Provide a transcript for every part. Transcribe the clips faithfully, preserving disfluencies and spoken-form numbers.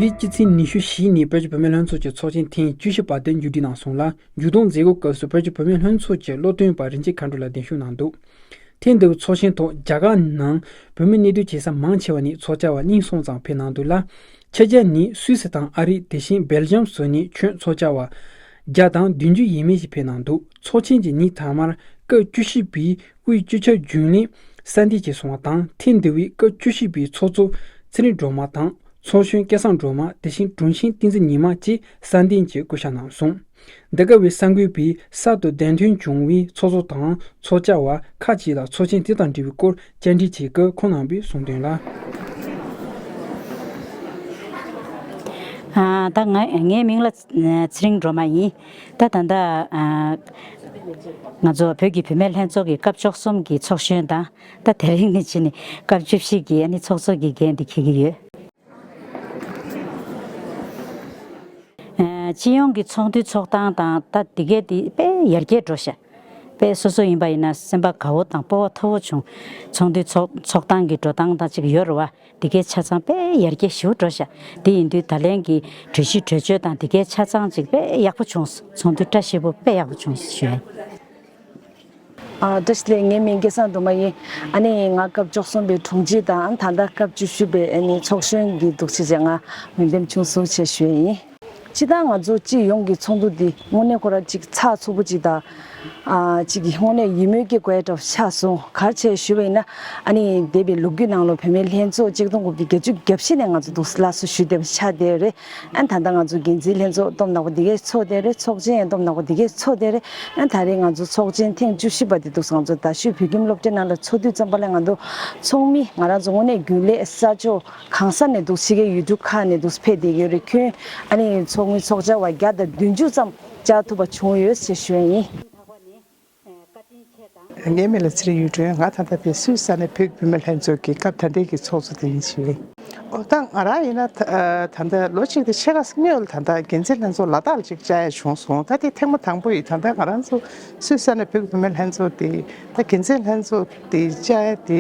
འདིའི་སྤྱི་ཚེས་ཉི་ཤུ་བཞི་ཉིན་བོད་ཀྱི་བུད་མེད་ལྷན་ཚོགས་ཀྱི་ཚོགས་ཆེན་ཐེངས་བཅུ་བཞི་པ་དེ་མཇུག་སྒྲིལ་གནང་སོང་ལ། མཇུག་བསྡོམས་མཛད་སྒོའི་སྐབས་སུ་བོད་ཀྱི་བུད་མེད་ལྷན་ཚོགས་ཀྱི་བློ་མཐུན་པ་རིན་ཆེན་མཁའ་འགྲོ་ལགས་གདན་ཞུ་གནང་འདུག་ཐེངས་འདིའི་ཚོགས་ཆེན་ཐོག་རྒྱ་གར་ནང་བུད་མེད་གནས་སྡོད་བྱེད་ས་མང་ཆེ་བ་ནས་ཚོགས་བཅར་བ་གཉིས་གསུམ་ཙམ་ཕེབས་གནང་འདུག་ལ། ཕྱི་རྒྱལ་ནས་སུད་སི་དང་ཨ་རི། དེ་བཞིན་སྦེལ་ཇམ་སོགས་ནས་ཁྱོན་ཚོགས་བཅར་བ་བརྒྱ་དང་བདུན་ཅུ་ཡས་མས་ཤིག་ཕེབས་གནང་འདུག་ཚོགས་ཆེན་གྱི་ཉིན་མཐའ་མར་སྐབས་བཅུ་བཞི་པའི་དབུས་སྤྱི་ཁྱབ་རྒྱུན་ལས་སན་ཏན་གྱིས་གསུངས་པ་དང་། ཐེངས་འདི་བའི་སྐབས་བཅུ་བཞི་པའི་ཚོགས་གཙོ་ཚེ་རིང་སྒྲོལ་མ་དང་། ཚོགས་གཞོན་སྐལ་བཟང་སྒྲོལ་མ། དེ་བཞིན་དྲུང་ཆེ་བསྟན་འཛིན་ཉི་མ་བཅས་སན་ཏན་གྱིས་སྐུ་ཕྱག་གནང་སོང་། འདི་ག་བའི་གསར་འགོད་པས་གསར་དུ་གདན་འདྲེན་བྱུང་བའི་ཚོགས་གཙོ་དང་ཚོགས་བཅར་བ་ཁག་ཅིག་ལ་ཚོགས་ཆེན་དེ་དང་འབྲེལ་བའི་སྐོར་བཅར་འདྲི་བྱེད་སྐབས་ཁོང་རྣམ་པས་གསུངས་དོན་ལ། ཨ། ད་ང་ངའི་མིང་ལ་ཚེ་རིང་སྒྲོལ་མ་ཡིན། ད་ད་ལྟ་ཨ་ང་ཚོ་བོད་ཀྱི་བུད་མེད་ལྷན་ཚོགས་ཀྱི་སྐབས་བཅུ་གསུམ་གྱི་ཚོགས་གཞོན་དང་། ད་དེ་རིང་ནས་བྱས་ནས་སྐབས་བཅུ་བཞི་གི་ཨ་ནི་ཚོགས་གཙོ་གི་འགན་དེ་འཁྱེར་གྱི་ཡོད། ཨ། སྤྱི་ཡོངས་ཀྱི་ཚོགས་འདུའི་ཚོགས་སྟངས་དང་ད་འདི་གའི་འདི་དཔེ་ཡར་རྒྱས་འགྲོ་ཤག་དཔེ་སོ་སོ་ཡིན་པ་ཡིན་ན་སེམས་པ་དགའ་བོ་དང་སྤོབས་པ་མཐོ་བོ་བྱུང་། ཚོགས་འདུའི་ཚོགས་ཚོགས་སྟངས་ཀྱི་འགྲོ་སྟངས་དང་ཅིག་ཡོད་རེད་བ། འདི་གའི་ཆ་ཚང་དཔེ་ཡར་རྒྱས་ཞེ་པོ་འགྲོ་ཤག་དེ་ཡིན་དུས་ད་ལན་གྱི་གྲོས་གཞི་གྲོས་ཆོད་དང་འདི་གའི་ཆ་ཚང་ཅིག་དཔེ་ཡག་པོ་བྱུང་སོང་། ཚོགས་འདུ་བཀྲ་ཤིས་པོ་དཔེ་ཡག་པོ་བྱུང་སོང་ཞུ་ཡ་ཡིན། ཨ། བཀྲ་ཤིས་བདེ་ལེགས། ངའི་མིང་སྐལ་བཟང་སྒྲོལ་མ་ཡིན། ཨ་ནི་ང་སྐབས་བཅུ་གསུམ་པའི་དྲུང་ཆེ་དང་ད་ལྟ་སྐབས་བཅུ་བཞི་པའི་ཨ་ནི་ཚོགས་གཞོན་གྱི་འདུག་ཅེས་ང་འོས་འདེམས་བྱུང་སོང་ཞེས་ཞུ་ཡ་ཡིན། སྤྱིར་བཏང་ང་ཚོ་སྤྱི་ཡོངས་ཀྱི་ཚོགས་འདུ་འདི་དངོས་གནས་ཁོ་རང་ཅིག་ཚགས་ཚུད་པོ་ཅིག་དང་། ཨ། ཅིག་གི་དངོས་གནས་ཡིད་སྨོན་སྐྱེ་དགོས་ཡ་འདྲ་བོ་ཆགས་སོང་། ག་རེ་བྱས་ཞུས་པ་ཡིན་ན། ཨ་ནི་འདས་པའི་ལོ་རྒྱུས་ནང་ལ་བུད་མེད་ལྷན་ཚོགས་ཆིག་སྟོང་དགུ་བརྒྱ་བརྒྱད་ཅུ་གྱ་བཞི་ནས་ང་ཚོ་འདུག་སླར་གསོ་ཞུས་བསྡད་པ་ཆགས་བསྡད་རེད། ཨ་ནི་ད་ལྟ་ང་ཚོ་འགན་འཛིན་ལྷན་ཚོགས་སྡོམ་ནག་པོ་འདི་གས་ཚོགས་བསྡད་རེད། ཚོགས་ཆེན་ཡང་སྡོམ་ནག་པོ་འདི་གས་ཚོགས་བསྡད་རེད། ཨ་ནི་ད་རེས་ང་ཚོ་ཚོགས་ཆེན་ཐེངས་བཅུ་བཞི་པ་འདི་འདུག་ང་ཚོ་རྡ་ཤོད་བོད་ཁྱིམ་སློབ་གྲྭའི་ནང་ལ་ཚོགས་དུས་ཙམ་པ་ལ་ང་ཚོ་ཚོགས་མི་ང་རང་ཚོ་དངོས་གནས་རྒྱུན་ལས་ས་ཕྱོགས་གང་ས་ནས་འདུག་ཕྱི་རྒྱལ་ཡུལ་གྲུ་ཁག་ནས་འདུག་ཕེབས་བསྡད་ཡོད་རེད། ཁྱོན་ཨ་ནི་ཚོགས་མི་ཚོགས་བཅར་བ་བརྒྱ་དང་བདུན་ཅུ་ཙམ་བཅར་ཐུབ་པ་བྱུང་ཡོད་ཅེས་ཞུ་ཡ་ཡིན། ངའི་མིང་ལ་ཚེ་རིང་གཡུ་སྒྲོན། ང་ད་ལྟ་དེ་སུད་སི་ས་གནས་བོད་ཀྱི་བུད་མེད་ལྷན་ཚོགས་ཀྱི་སྐབས་ད་ལྟའི་གི་ཚོགས་གཙོ་དེ་ཡིན་ཞུ། ཨོ་ད་ང་རང་ཡིན་ན་ད་ད་ལྟ་ལོ་གཅིག་དང་ཕྱེད་ཀ་སྔོན་ལ་ད་ལྟ་འགན་འཛིན་ལྷན་ཚོགས་ལ་དྭགས་ལ་ཅིག་བཅར་ཡ་བྱུང་སོང་། ད་དེ་ཐེངས་མ་དང་པོ་ཡིན། ད་ལྟ་ང་རང་ཚོ་སུད་སི་ས་གནས་བོད་ཀྱི་བུད་མེད་ལྷན་ཚོགས་དེ་ད་འགན་འཛིན་ལྷན་ཚོགས་དེ་བཅར་ཡ་དེ་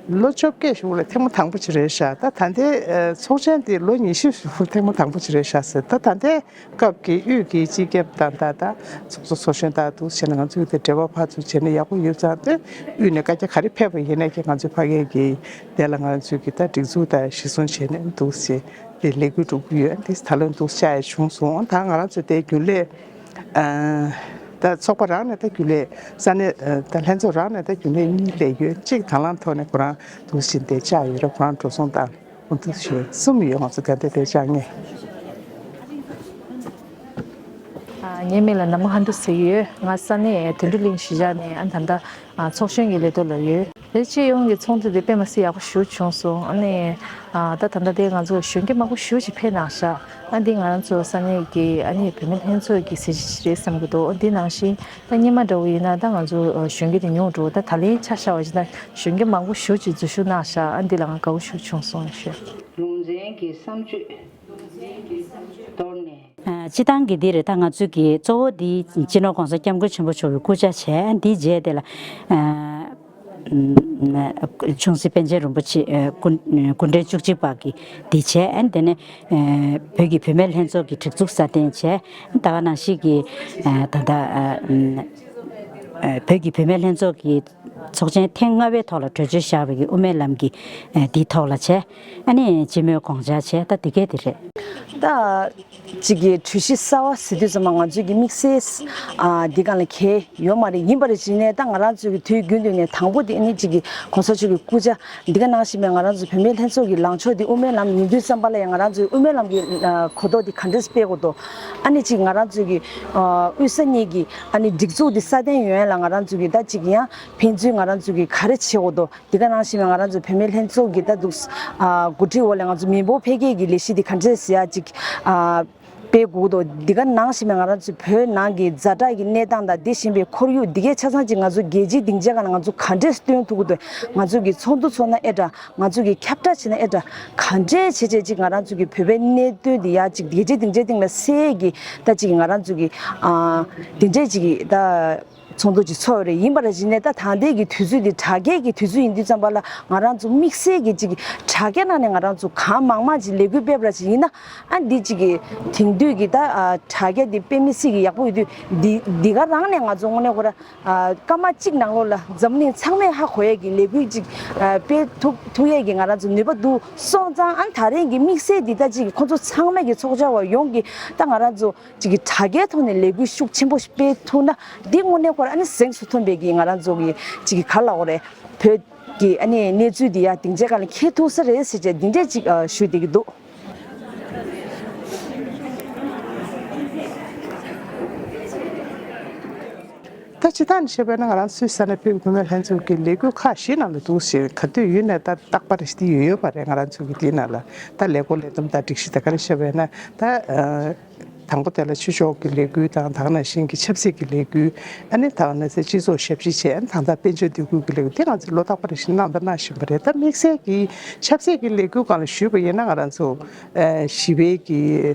ལོ་བཅོ་བརྒྱད་གཞུག་ལ་ཐེངས་མ་དང་པོ་ཅིག་རེད་ཤག་ད་ད་ལྟའི་ཚོགས་ཆེན་དེ་ལོ་ཉི་ཤུ་གཞུག་ཐེངས་མ་དང་པོ་ཅིག་རེད་ཤག་ཟེར། ད་ད་ལྟའི་སྐབས་ཀྱི་དབུས་ཀྱི་སྤྱི་ཁྱབ་དང་ད་ལྟ་ཚོགས་གཙོ་ཚོགས་གཞོན་དང་འདུག་བྱས་ནས་ང་ཚོས་དེ་འབྲེལ་བ་ཕར་ཚུར་བྱས་ནས་ཡག་པོ་ཡོད་ཙང་། དེ་དབུས་ནས་བཀའ་རྒྱ་ག་རེ་ཕེབས་པ་ཡིན་ནའི་ང་ཚོས་ཕ་གིའི་གི་དེ་ལ་ང་ཚོས་ཀྱི་ད་སྒྲིག་འཛུགས་དང་གཞི་བཟུང་བྱས་ནས་འདུག་བྱས་དེ་ལས་འགུལ་སྒྲུབ་ཀྱི་ཡོད། དེ་ད་ལོ་འདུག་བཅར་ཡ་བྱུང་སོང་། ད་ང་རང་ཚོ་དེ་རྒྱུན་ལས་ཨ་ད་ཚོགས་པ་རང་ནས་ད་རྒྱུན་ལས་ས་གནས་ཨ་ད་ལྷན་ཚོགས་རང་ནས་ད་རྒྱུན་ལས་གཉིས་སླེབས་ཡོད། གཅིག་དང་བླངས་ཐོག་ནས་ཁོ་རང་འདུག་བྱས་དེ་བཅར་ཡོད་རེད། ཁོ་རང་འགྲོ་སོང་བཏང་། འོ་འདུག་ཞུ། གསུམ་ཡོད་ང་ཚོ་དེ་འདྲ་དེ་བཅར་མཁན། ཨ། ངའི་མིང་ལ་ན་མོ་ཧན་དུ་ཟེར་གྱི་ཡོད། ང་ས་གནས་དོན་གྲུབ་གླིང་གཞིས་ཆགས་ནས་ཨ་ད་ལྟ་ཨ་ཚོགས་གཞོན་གྱི་ལས་ཐོག་ལ་ཡོད། དེ་སྤྱི་ཡོངས་ཀྱི་ཚོགས་འདུ་དེ་དཔེ་མ་སྲིད་ཡག་པོ་ཞེ་པོ་བྱུང་སོང་། ཨ་ནི་ཨ་ད་ད་ལྟ་དེ་ང་ཚོ་གཞོན་སྐྱེས་མང་པོ་ཞེ་པོ་ཅིག་ཕེབས་གནང་ཤག་ཨ་འདི་ང་རང་ཚོ་ས་གནས་ཀྱི་ཨ་ནི་བུད་མེད་ལྷན་ཚོགས་ཀྱི་གཟི་བརྗིད་ཅིག་རེད་བསམ་གྱི་འདུག་ཨ་འདི་ནང་བཞིན་ད་སྔོན་མ་འདྲ་བོ་ཡིན་ན་ད་ང་ཚོ་གཞོན་སྐྱེས་དེ་ཉུང་འགྲོ། ད་ད་ལན་ཆ་བཞག་པ་ཡིན་ན་གཞོན་སྐྱེས་མང་པོ་ཞེ་པོ་ཅིག་འཛུལ་ཞུགས་གནང་ཤག་ཨ་འདི་ལ་ང་དགའ་བོ་ཞེ་པོ་བྱུང་སོང་ཞུ། ལུང་ཚན་གྱི་བསམ་སྤྱོད་དོར་ནས། ཨ། སྤྱི་བཏང་གི་འདི་རེད། ད་ང་ཚོའི་གི་གཙོ་བོ་འདི་སྤྱི་ནོར་༸གོང་ས་༸སྐྱབས་མགོན་ཆེན་པོ་མཆོག་གི་སྐུ་ཕྱག་བྱས། འདི་རྗེས་དེ་ལ་ཨ་ཆུང་སྲིད་པཎ་ཆེན་རིན་པོ་ཆེ་ཨ་སྐུ་སྐུ་ཕྲེང་བཅུ་གཅིག་པ་གི་འདི་བྱས། ཨ་དེ་ནས་ཨ་བོད་ཀྱི་བུད་མེད་ལྷན་ཚོགས་ཀྱི་སྒྲིག་འཛུགས་སྲ་བརྟན་བྱས། ད་ག་ནང་བཞིན་གྱི་ཨ་ད་ལྟ་ཨ་ཨ་བོད་ཀྱི་བུད་མེད་ལྷན་ཚོགས་ཀྱི་ཚོགས་ཆེན་ཐེངས་ལྔ་པའི་ཐོག་ལ་གྲོས་ཆོད་བཞག་པའི་དབུ་མའི་ལམ་གྱི་ཨ་འདིའི་ཐོག་ལ་བྱས། ཨ་ནི་སྤྱི་མོས་དགོངས་འཆར་བྱས། ད་འདི་གས་དེ་རེད། ད་གཅིག་གི་གྲོས་གཞི་གསར་བ་ཟེར་དུས་ཙམ་པ་ང་ཚོའི་གི་དམིགས་བསལ་ཨ་འདི་སྒང་ལ་གལ་ཡོད་མ་རེད། ཡིན་པ་རེད་བྱས་ནས་ད་ང་རང་ཚོའི་གི་དུས་རྒྱུན་དུ་ནས་དང་པོ་དེ་ཨ་ནི་གཅིག་གི་གོང་ས་མཆོག་གི་སྐུ་ཕྱག་འདི་ག་ནང་བཞིན་པའི་ང་རང་ཚོའི་བུད་མེད་ལྷན་ཚོགས་ཀྱི་ལངས་ཕྱོགས་འདི་དབུ་མའི་ལམ་ཡིན་དུས་ཙམ་པ་ལ་ཡང་ང་རང་ཚོའི་དབུ་མའི་ལམ་གྱི་ཨ་གོ་རྟོགས་འདི་ག་འདྲས་སྤེལ་དགོས་འདུག་ཨ་ནི་གཅིག་ང་རང་ཚོའི་གི་ཨ་དབུས་ས་གཉིས་ཀྱི་ཨ་ནི་སྒྲིག་འཛུགས་འདི་སྲ་བརྟན་ཡོང་ཡ་ལ་ང་རང་ཚོའི་གི་ད་གཅིག་ཡང་ཕན་ཚུན་ང་རང་ཚོའི་གི་ག་རེ་བྱེད་དགོས་འདུག་འདི་ག་ནང་བཞིན་པའི་ང་རང་ཚོའི་བུད་མེད་ལྷན་ཚོགས་ཀྱི་ད་འདུག་ཨ་འགོ་ཁྲིད་འོག་ལ་ང་ཚོ་མི་འབོར་འཕེལ་རྒྱས་ཀྱི་ལས་གཞི་འདི་ག་འདྲས་ཟེར་ཡ་གཅིག་ཨ་སྤེལ་དགོས་འདུག་འདི་ག་ནང་བཞིན་པའི་ང་རང་ཚོའི་བོད་ནང་གི་ཛ་དྲག་གི་གནས་སྟངས་དང་དེ་བཞིན་པའི་ཁོར་ཡུག་འདི་གའི་ཆ་ཚང་ཅིག་ང་ཚོ་རྒྱལ་སྤྱིའི་སྡིངས་ཆ་སྒང་ལ་ང་ཚོ་ག་འདྲས་སྟོན་ཐུབ་ཀྱི་འདུག་ང་ཚོ་གི་ཚོགས་འདུ་ཚོགས་ན་ཨེ་འདྲ། ང་ཚོ་གི་ཁྱབ་བསྒྲགས་བྱེད་ན་ཨེ་འདྲ། ག་འདྲས་བྱས་བྱས་ཅིག་ང་རང་ཚོ་གི་བོད་པའི་གནད་དོན་འདི་ཡ་ཅིག་རྒྱལ་སྤྱིའི་སྡིངས་ཆའི་སྟེང་ལ་གསལ་གྱི་ད་ཅིག་ང་རང་ཚོ་གི་ཨ་འདི་འདྲས་ཅིག་གི་ད་ ཚོགས་འདུ་ཅིག་ཚོགས་ཡོད་རེད། ཡིན་པ་ར་ཅིག་ནས་ད་ད་ལྟའི་གི་དུས་ཚོད་འདི་དྲ་རྒྱའི་གི་དུས་ཚོད་ཡིན་དུས་ཙམ་པ་ལ་ང་རང་ཚོ་དམིགས་བསལ་གྱི་ཅིག་དྲ་རྒྱ་ནང་ནས་ང་རང་ཚོ་གང་མང་མང་ཅིག་ལས་འགུལ་སྤེལ་བ་ར་ཅིག་ཡིན་ན། ཨ་འདི་ཅིག་གི་དེང་དུས་ཀྱི་ད་ཨ་དྲ་རྒྱ་འདི་དཔེ་མི་སྲིད་ཀྱི་ཡག་པོ་ཡོད་དུས། འདི་འདི་ག་རང་ནས་ང་ཚོ་དངོས་གནས་ཁོ་ར་ཨ་སྐར་མ་གཅིག་ནང་ལོགས་ལ་འཛམ་གླིང་ཚང་མས་ཧ་གོ་ཡས་ཀྱི་ལས་འགུལ་ཅིག་ཨ་སྤེལ་ཐུབ་ཐུབ་ཡས་ཀྱི་ང་རང་ཚོ་ནུས་པ་འདུག་སོང་ཙང་། ཨ་ད་རིང་གི་དམིགས་བསལ་འདི་ད་ཅིག་ཁོ་ཚོ་ཚང་མས་ཀྱི་ཚོགས་བཅར་བ་ཡོངས་ཀྱི་ད་ང་རང་ཚོ་ཅིག་གི་དྲ་རྒྱའི་ཐོག་ནས་ལས་འགུལ་ཤུགས་ཆེན་པོ་སྤེལ་ཐུབ་ན། འདི་དངོས་གནས་ཁོ་ར་ཨ་ནི་གཟེངས་སུ་ཐོན་པའི་གི་ང་རང་ཚོ་གི་ཅིག་གི་ག་ལབ་དགོས་རེད། བོད་ཀྱི་ཨ་ནི་གནས་ཚུལ་འདི་ཡ་སྡིངས་ཆའི་སྒང་ལ་འཁྱེར་ཐུབ་ས་རེད་ཟེར་བྱས་འདི་འདྲས་ཅིག་ཨ་ཞུ་བསྡད་ཀྱི་འདུག་ད་སྤྱིར་བཏང་ནས་བཤད་པ་ཡིན་ན། ང་རང་ཚོའི་ས་གནས་བོད་ཀྱི་བུད་མེད་ལྷན་ཚོགས་ཀྱི་ལས་འགུལ་ཁག་བཞི་ནང་ལ་འདུག་ཟེར། ག་དུས་ཡོད་ནས་ད་རྟག་པར་དེ་ཡོད་ཡོད་པ་རེད། ང་རང་ཚོ་གི་དེའི་ནང་ལ་ད་ལས་འགུལ་ལས་བསྡོམས་དང་སྒྲིག་གཞི་དང་ག་རེ་བཤད་པ་ཡིན་ན། ད་ཨ་དང་པོ་དེ་ལ་ཆོས་ཕྱོགས་ཀྱི་ལས་འགུལ་དང་། དེ་ནང་བཞིན་གྱི་ཆབ་སྲིད་ཀྱི་ལས་འགུལ། ཨ་ནི་ད་ག་ནང་བཞིན་སྤྱི་ཚོགས་ཞབས་ཕྱི་བྱས། ཨ་ནི་ད་ལྟ་དཔལ་འབྱོར་འདེགས་སྐྱོར་གྱི་ལས་འགུལ་དེ་ང་ཚོས་ལོ་རྟག་པར་བཞིན་གནང་དང་གནང་བཞིན་པ་རེད། ད་དམིགས་བསལ་གྱི་ཆབ་སྲིད་ཀྱི་ལས་འགུལ་སྒང་ལ་ཞུས་པ་ཡིན་ན། ང་རང་ཚོ་ཨ་ཞི་བའི་གི་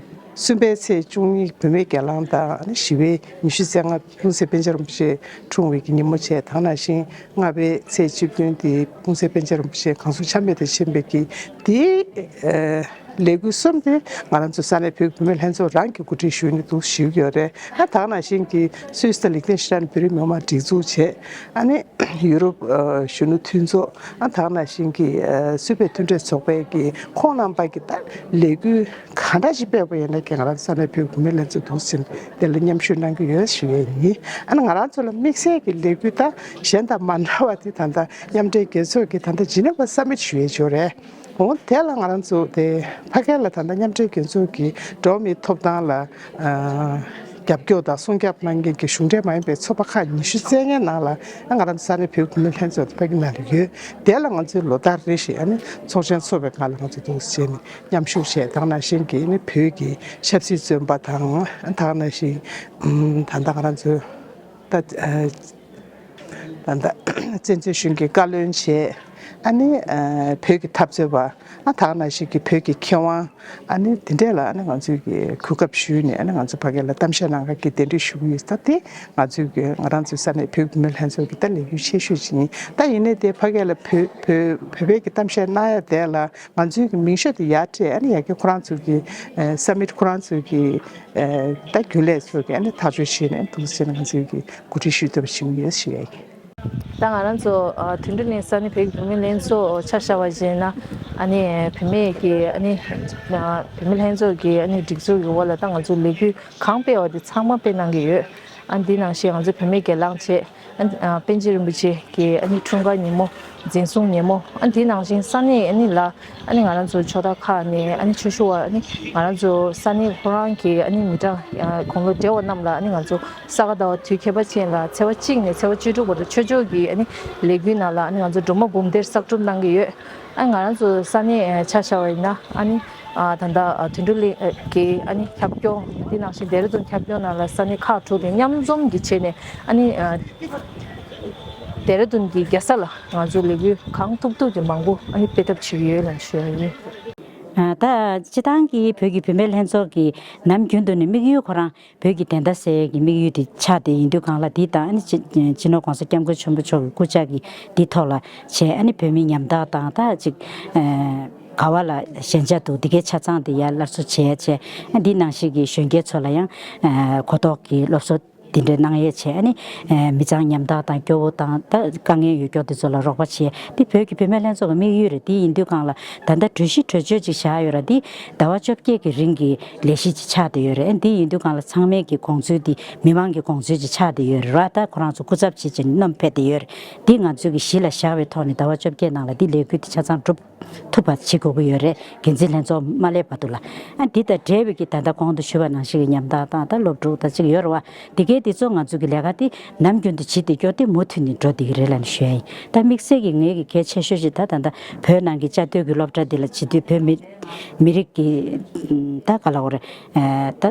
གསུམ་པའི་ཚེས་བཅུ་གཉིས་བུད་མེད་སྒེར་ལངས་དང་། ཨ་ནི་ཞི་བའི་ཉི་ཤུ་རྩ་ལྔ་སྤུངས་ཐིམ་ཕན་ཆད་རིན་པོ་ཆེ་འཁྲུངས་པའི་གི་ཉིན་མོ་བྱས། དེ་ནང་བཞིན་ལྔ་པའི་ཚེས་བཅུ་བདུན་དེ་སྤུངས་ཐིམ་ཕན་ཆད་རིན་པོ་ཆེ་གང་གཟུགས་ཆ་མེད་དུ་ཕྱིན་པའི་གི་དེ་ཨ་ལས་འགུལ་གསུམ་དེ་ང་རང་ཚོ་ས་གནས་བོད་ཀྱི་བུད་མེད་ལྷན་ཚོགས་རང་གིས་གོ་སྒྲིག་ཞུས་ནས་འདུག་ཞུ་གི་ཡོད་རེད། ཨ་དེ་ནང་བཞིན་གྱི་སུད་སི་དང་ལིག་ཏེན་ཤི་ཏན་བོད་རིགས་མི་མང་སྒྲིག་འཛུགས་བྱས། ཨ་ནི་ཡུ་རོབ་ཨ་གཞོན་ནུ་མཐུན་ཚོགས། ཨ་དེ་ནང་བཞིན་གྱི་ཨ་སུད་བོད་མཐུན་གྲོས་ཚོགས་པའི་གི་ཁོང་རྣམ་པ་གི་ད་ལས་འགུལ་གང་འདྲ་ཞིག་སྤེལ་བ་ཡིན་ན་གི་ང་རང་ས་གནས་བོད་ཀྱི་བུད་མེད་ལྷན་ཚོགས་འདུག་ཟིན་དེ་ལ་མཉམ་ཞུགས་གནང་གི་ཡོད་ཞུ་ཡས་ཡིན། ཨ་ནི་ང་རང་ཚོ་ལ་དམིགས་བསལ་གྱི་ལས་འགུལ་ད་གཞན་དང་མ་འདྲ་བ་དེ་ད་ལྟ་མཉམ་འབྲེལ་རྒྱལ་ཚོགས་ཀྱི་ད་ལྟ་ཇི་ནི་ཝ་ས་མིཊ་ཞུ་ཡས་ཅིག་ཡོད་རེད། འོ་དེ་ལ་ང་རང་ཚོ་དེ་ཕ་གི་ལ་ད་ལྟ་མཉམ་འབྲེལ་རྒྱལ་ཚོགས་ཀྱི་འགྲོ་བ་མིའི་ཐོབ་ཐང་ལ་ཨ་རྒྱབ་སྐྱོར་དང་སྲུང་སྐྱོབ་གནང་མཁན་གྱི་གཞུང་འབྲེལ་མ་ཡིན་པའི་ཚོགས་པ་ཁག་ཉི་ཤུ་རྩ་ལྔའི་ནང་ལ་ང་རང་ཚོ་ས་གནས་བོད་ཀྱི་མི་ལྷན་ཚོགས་དེ་ཕ་གི་ནང་ལ་ཡོད། དེ་ལ་ང་ཚོས་ལོ་ལྟར་རེ་བཞིན་ཨ་ནི་ཚོགས་ཆེན་འཚོགས་པའི་སྒང་ལ་ང་ཚོ་འདུག་བྱས་ནས་མཉམ་ཞུགས་བྱས། དེ་ནང་བཞིན་གྱི་ཨ་ནི་བོད་ཀྱི་ཆབ་སྲིད་བཙོན་པ་དང་། དེ་ནང་བཞིན་ད་ལྟ་ང་རང་ཚོ་ད་ཨ་ད་ལྟ་བཙན་བྱོལ་གཞུང་གི་བཀའ་བློན་བྱས། ཨ་ནི་ཨ་བོད་ཀྱི་འཐབ་རྩོད་པ། ཨ་དེ་ནང་བཞིན་གྱི་བོད་ཀྱི་མཁས་དབང་། ཨ་ནི་དེ་འདྲས་ལ་ཨ་ནི་ང་ཚོས་ཀྱི་གོ་སྐབས་ཞུས་ནས་ཨ་ནི་ང་ཚོ་ཕ་གི་ལ་གཏམ་བཤད་གནང་ག་གི་གདན་འདྲེན་ཞུ་གི་ཡོད། ད་དེ་ང་ཚོས་ཀྱི་ང་རང་ཚོའི་ས་གནས་བོད་ཀྱི་མི་ལྷན་ཚོགས་ཀྱི་ད་ལས་འགུལ་ཆེ་ཤོས་ཅིག་ཡིན། ད་ཡིན་ནའི་དེ་ཕ་གི་ལ་བོད་བོད་བོད་པའི་གི་གཏམ་བཤད་གནང་ཡ་དེ་ལ་ང་ཚོའི་གི་མིང་ཤོག་དེ་ཡར་སྤྲད། ཨ་ནི་ཡ་གི་ཁོ་རང་ཚོ་གི་ཨ་ས་མིཊ་ཁོ་རང་ཚོ་གི་ཨ་ད་རྒྱུན་ལས་ཚོ་གི་ཨ་ནི་ཐག་གཅོད་བྱས་ནས་འདུག་ཟེར་ནས་ང་ཚོས་ཀྱི་གོ་སྒྲིག་ཞུས་ཐུབ་པ་བྱུང་ཡོད་ཞུ་ཡ་ཡིན། ད་ང་རང་ཚོ་ཨ་དོན་གྲུབ་གླིང་ས་གནས་བོད་ཀྱི་བུད་མེད་ལྷན་ཚོགས་ཆ་བཞག་པ་ཡིན་ན། ཨ་ནི་བུད་མེད་ཀྱི་ཨ་ནི་ཨ་བུད་མེད་ལྷན་ཚོགས་ཀྱི་ཨ་ནི་སྒྲིག་འཛུགས་ཀྱི་འོག་ལ་ད་ང་ཚོ་ལས་འགུལ་གང་སྤེལ་བ་དེ་ཚང་མ་སྤེལ་གནང་གི་ཡོད། ཨ་འདི་ནང་བཞིན་ང་ཚོ་བུད་མེད་སྒེར་ལངས་བྱས། ཨ་ཨ་པཎ་ཆེན་རིན་པོ་ཆེ་གི་ཨ་ནི་འཁྲུངས་སྐར་ཉིན་མོ། འཛིན་བཟུང་ཉིན་མོ། ཨ་འདི་ནང་བཞིན་ས་གནས་ཨ་ནི་ལ་ཨ་ནི་ང་རང་ཚོ་ཕྱོགས་མཐའ་ཁག་ནས་ཨ་ནི་ཆོས་ཞུ་བ། ཨ་ནི་ང་རང་ཚོ་ས་གནས་ཁོ་རང་གི་ཨ་ནི་མི་གྲངས་ཨ་དགུང་ལོ་བགྲེས་པ་རྣམས་ལ་ཨ་ནི་ང་ཚོ་ས་ག་ཟླ་བ་དུས་ཁྱད་པར་ཅན་ལ་ཚེས་པ་གཅིག་ནས་ཚེས་པ་བཅུ་དྲུག་བར་དུ་ཆོས་ཕྱོགས་ཀྱི་ཨ་ནི་ལས་འགུལ་ནང་ལ་ཨ་ནི་ང་ཚོ་སྒྲོལ་མ་འབུམ་སྡེར་གསར་སྒྲུབ་གནང་གི་ཡོད། ཨ་ང་རང་ཚོ་ས་གནས་ཆ་བཞག་པ་ཡིན་ན། ཨ་ནི་ཨ་ད་ལྟ་ཨ་དོན་གྲུབ་གླིང་ཨ་གི་ཨ་ནི་ཁྱབ་སྐྱོང་། དེ་ནང་བཞིན་ལྡེ་ར་ལྡུན་ཁྱབ་སྐྱོང་ནང་ལ་ས་གནས་ཁག་དྲུག་གི་མཉམ་འཛོམས་ཀྱི་བྱས་ནས། ཨ་ནི་ཨ་ལྡེ་ར་ལྡུན་གྱི་རྒྱལ་ས་ལ་ང་ཚོ་ལས་འགུལ་གང་ཐུབ་ཐུབ་ཀྱིས་མང་པོ་ཨ་ནི་སྤེལ་ཐབས་བྱེད་ཀྱི་ཡོད་ལ་ཞུ་ཡ་ཡིན། ཨ་ད་སྤྱིར་བཏང་གི་བོད་ཀྱི་བུད་མེད་ལྷན་ཚོགས་ཀྱི་ནམ་རྒྱུན་དུ་ནས་དམིགས་ཡུལ་ཁོ་རང་བོད་ཀྱི་བདེན་མཐའ་གསལ་ཡས་ཀྱི་དམིགས་ཡུལ་དེ་ཆགས་བསྡད་ཡིན་དུས་སྒང་ལ། འདི་དང་ཨ་ནི་སྤྱི་སྤྱི་ནོར་༸གོང་ས་༸སྐྱབས་མགོན་ཆེན་པོ་མཆོག་གི་སྐུ་ཕྱག་གི་འདི་ཐོག་ལ་བྱས། ཨ་ནི་བོད་མི་ཉམ་ཐག་དང་། ད་ཅིག་ཨ་ག་བ་ལ་ཞན་ཆ་འདུག་འདི་གའི་ཆ་ཚང་དེ་ཡར་སླར་གསོ་བྱས་བྱས། ཨ་འདི་ནང་བཞིན་གྱི་གཞོན་སྐྱེས་ཚོ་ལ་ཡང་ཨ་གོ་རྟོགས་ཀྱི་སློབ་གསོ་འདི་འདྲ་གནང་ཡས་བྱས། ཨ་ནི་ཨ་མི་ཚང་ཉམ་ཐག་དང་སྐྱོ་བོ་དང་། ད་དཀའ་ངལ་ཡོད་སྐྱོ་དེ་ཚོ་ལ་རོགས་པ་བྱས། འདི་བོད་ཀྱི་བུད་མེད་ལྷན་ཚོགས་ཀྱི་དམིགས་ཡུལ་རེད། འདི་ཡིན་དུས་སྒང་ལ་ད་ལྟ་གྲོས་གཞི་གྲོས་ཆོད་ཅིག་བཞག་ཡོད་ར། འདི་ཟླ་བ་བཅོ་བརྒྱད་ཀྱི་རིང་གི་ལས་གཞི་ཅིག་ཆགས་བསྡད་ཡོད་རེད། འདི་ཡིན་དུས་སྒང་ལ་ཚང་མས་ཀྱི་དགོངས་ཚུལ་འདི་མི་མང་གི་དགོངས་ཚུལ་ཅིག་ཆགས་བསྡད་ཡོད་རེད་ར། ད་ཁོ་རང་ཚོ་སྐུ་ཚབ་བྱེད་ཅིང་བསྣམས་ཕེབས་བསྡད་ཡོད་རེད། འདི་ང་ཚོས་ཀྱི་གཞི་ལ་བཞག་པའི་ཐོག་ནས་ཟླ་བ་བཅོ་བརྒྱད་ནང་ལ་འདི་ལས་འགུལ་འདི་ཆ་ཚང་འགྲུབ་ཐུབ་པ་བྱེད་དགོས་ཀྱི་ཡོད་རེད། འགན་འཛིན་ལྷན་ཚོགས་མ་སླེབས་བར་དུ་ལ། ཨ་འདི་དང་འབྲེལ་བའི་གི་ད་ལྟ་གོང་དུ་ཞུས་པ་ནང་བཞིན་གྱི་ཉམ་ཐག་དང་། ད་སློབ་ཕྲུག་དང་ཅིག་ཡོད་རེད་བ། འདི་གའི་འདི་ཚོ་ང་ཚོས་ཀྱི་ལས་ཀ་འདི་ནམ་རྒྱུན་དུ་བྱེད་བསྡད་རྒྱུ་དེ་མུ་མཐུད་ནས་འགྲོ་བསྡད་ཀྱི་རེད་ལབ་ནས་ཞུ་ཡ་ཡིན། ད་དམིགས་བསལ་གྱི་ངའི་གི་གལ་ཆེ་ཤོས་ཤིག་ད་ད་ལྟ་བོད་ནང་གི་བཅའ་སྡོད་ཀྱི་སློབ་གྲྭ་འདི་ལ་བྱེད་དུས་བོད་མི་མི་རིགས་ཀྱི་ད་ག་ལབ་དགོས་རེད། ཨ་ད་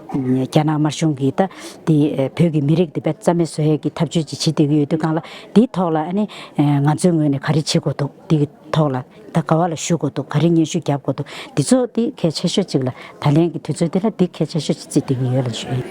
རྒྱ་ནག་དམར་གཞུང་གིས་ད་དེ་བོད་ཀྱི་མི་རིགས་དེ་དཔེ་རྩ་མེད་བཟོ་ཡས་ཀྱི་ཐབས་ཇུས་ཅིག་བྱེད་བསྡད་ཀྱི་ཡོད་དུས་སྒང་ལ། དེའི་ཐོག་ལ་ཨ་ནི་ང་ཚོའི་ངོས་ནས་ག་རེ་བྱེད་དགོས་འདུག་དེ་གི་ཐོག་ལ་ད་ག་བ་ལ་ཞུ་དགོས་འདུག་ག་རེ་སྙན་ཞུ་རྒྱབ་དགོས་འདུག་འདི་ཚོ་དེ་གལ་ཆེ་ཤོས་ཅིག་ལ། ད་ལན་གྱི་དུས་ཚོད་འདི་ལ་འདི་གལ་ཆེ་ཤོས་ཅིག་བརྩིས་བསྡད་ཀྱི་ཡོད་ལ་ཞུ་ཡིན།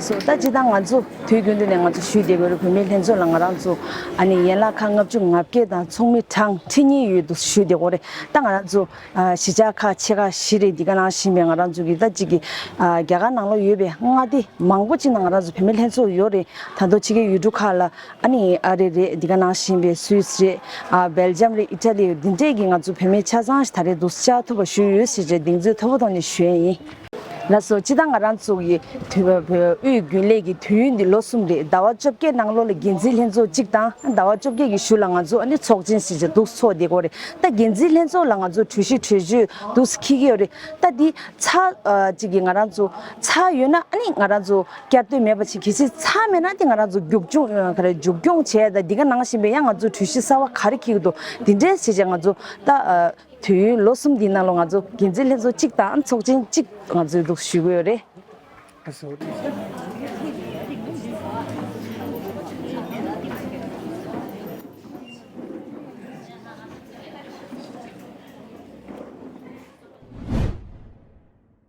སོ་ད་སྤྱིར་བཏང་ང་ཚོ་དུས་རྒྱུན་དུ་ནས་ང་ཚོ་ཞུས་བསྡད་ཡོད་རེད། བུད་མེད་ལྷན་ཚོགས་ལ་ང་རང་ཚོ་ཨ་ནི་ཡན་ལག་ཁག་ལྔ་བཅུ་ང་བརྒྱད་དང་ཚོགས་མི་གྲངས་ཁྲི་གཉིས་ཡོད་འདུག་ཞུས་བསྡད་ཡོད་རེད། ད་ང་རང་ཚོ་ཨ་གཞིས་ཆགས་ཁག་ཆེ་ཁག་བཞི་རེད། འདི་ག་ནང་བཞིན་པའི་ང་རང་ཚོ་གི་ད་གཅིག་གི་ཨ་རྒྱ་གར་ནང་ལོགས་ཡོད་པའི་མངའ་སྡེ་མང་པོ་ཅིག་ནང་ང་རང་ཚོ་བུད་མེད་ལྷན་ཚོགས་ཡོད་རེད། ད་དུང་ཕྱི་རྒྱལ་ཡུལ་གྲུ་ཁག་ལ་ཨ་ནི་ཨ་རི་རེད། འདི་ག་ནང་བཞིན་པའི་སུད་སི་རེད། ཨ་སྦེལ་ཇམ་རེད། ཨི་ཊ་ལི་རེད། འདི་འདྲས་ཀྱི་ང་ཚོ་བུད་མེད་ཆ་ཚང་ཞིག་ད་རེས་འདུག་བཅར་ཐུབ་པ་ཞུ་ཡོད་ཟེར་བྱས་གདེང་ཚོད་མཐོ་པོ་ཐོག་ནས་ཞུ་ཡས་ཡིན། ལགས་སོ། སྤྱིར་བཏང་ང་རང་ཚོ་ཡི་དུས་དབུས་རྒྱུན་ལས་ཀྱི་དུས་ཡུན་འདི་ལོ་གསུམ་རེད། ཟླ་བ་བཅོ་བརྒྱད་ནང་ལོགས་ལ་འགན་འཛིན་ལྷན་ཚོགས་གཅིག་དང་ཟླ་བ་བཅོ་བརྒྱད་ཀྱི་གཞུག་ལ་ང་ཚོ་ཨ་ནི་ཚོགས་ཆེན་ཞིག་ཅིག་འདུག་ཚོགས་བསྡད་ཀྱི་ཡོད་རེད། ད་འགན་འཛིན་ལྷན་ཚོགས་ལ་ང་ཚོ་གྲོས་གཞི་གྲོས་ཆོད་འདུག་འཁྱེར་གྱི་ཡོད་རེད། ད་འདི་ཚར་ཨ་གཅིག་གི་ང་རང་ཚོ་ཚར་ཡོད་ན་ཨ་ནི་ང་རང་ཚོ་བསྐྱར་ཟློས་མེད་པ་ཞིག་གལ་སྲིད་ཚར་མེད་ན་དེ་ང་རང་ཚོ་མཇུག་སྐྱོང་ཨ་ག་རེ་མཇུག་སྐྱོང་བྱས། ད་འདི་ག་ནང་བཞིན་པའི་ཡང་ང་ཚོ་གྲོས་གཞི་གསར་བ་ག་རེ་འཁྱེར་གྱི་འདུག་འདི་འདྲས་བྱས་བྱས་ང་ཚོ་ད་ཨ་དུས་ཡུན་ལོ་གསུམ་འདིའི་ནང་ལོགས་ང་ཚོ་འགན་འཛིན་ལྷན་ཚོགས་གཅིག་དང་ཚོགས་ཆེན་གཅིག་ང་ཚོས་འདུག་ཞུ་གི་ཡོད་རེད། ཨ་སོ།